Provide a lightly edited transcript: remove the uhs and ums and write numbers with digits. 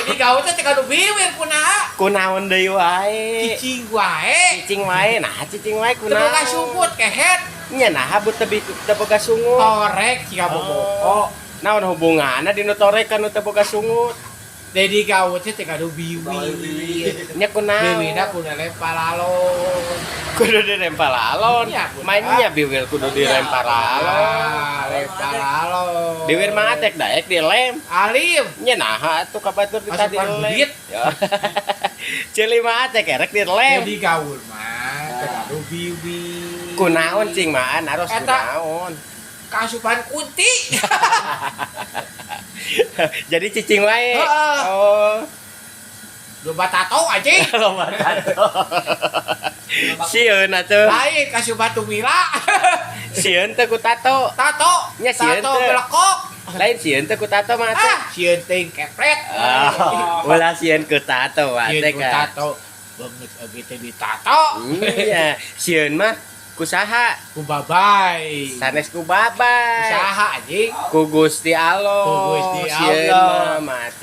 Dedi Gaul teh teu gaduh biwir, kunaha? Kunaon deui wae? Cicing wae. Cicing wae, nah cicing wae Teu boga kunaon? Sungut kehet. Nya naha but teu teu boga sungut? Torek siga boboko. Naon hubunganna dinu torek ka nu teu boga sungut? Dedi Gaul teh teu gaduh biwir. Nya kunaon? Biwirna kudu lempar lalon. Kudu dirempal lalon. Iya, kudu. Mainnya biwir kudu dirempar lalon. Ah, lempar lalon. Biwir mah atek daek dilem. Alim. Nya naha atuh ka batur di tadi Asupan dilem. Duit. Ya. Ceuli mah atek erek dilem. Dedi Gaul mah teu gaduh biwir. Kunaon cing maan aros Eta. Kunaon? Kasupan kunti. Jadi cicing wae. Heeh. Oh. Loba tato anjing. Loba tato. Sieun atuh. Lain kasupan tumila. Sieun teh ku tato. Tato. Nya sieun Tato teu. belekok. Lain sieun teh ku tato mah atuh. Ah, sieun teuing kepret. Ah, ulah sieun ku tato mah Sieun teh ku ka. tato. Beungeut oge teh ditato. Iya, sieun mah ku saha? Ku babay. Sanes ku babay. Saha anjing? Ku Gusti Allah. Ku Gusti Sieun Allah. mah mah teh.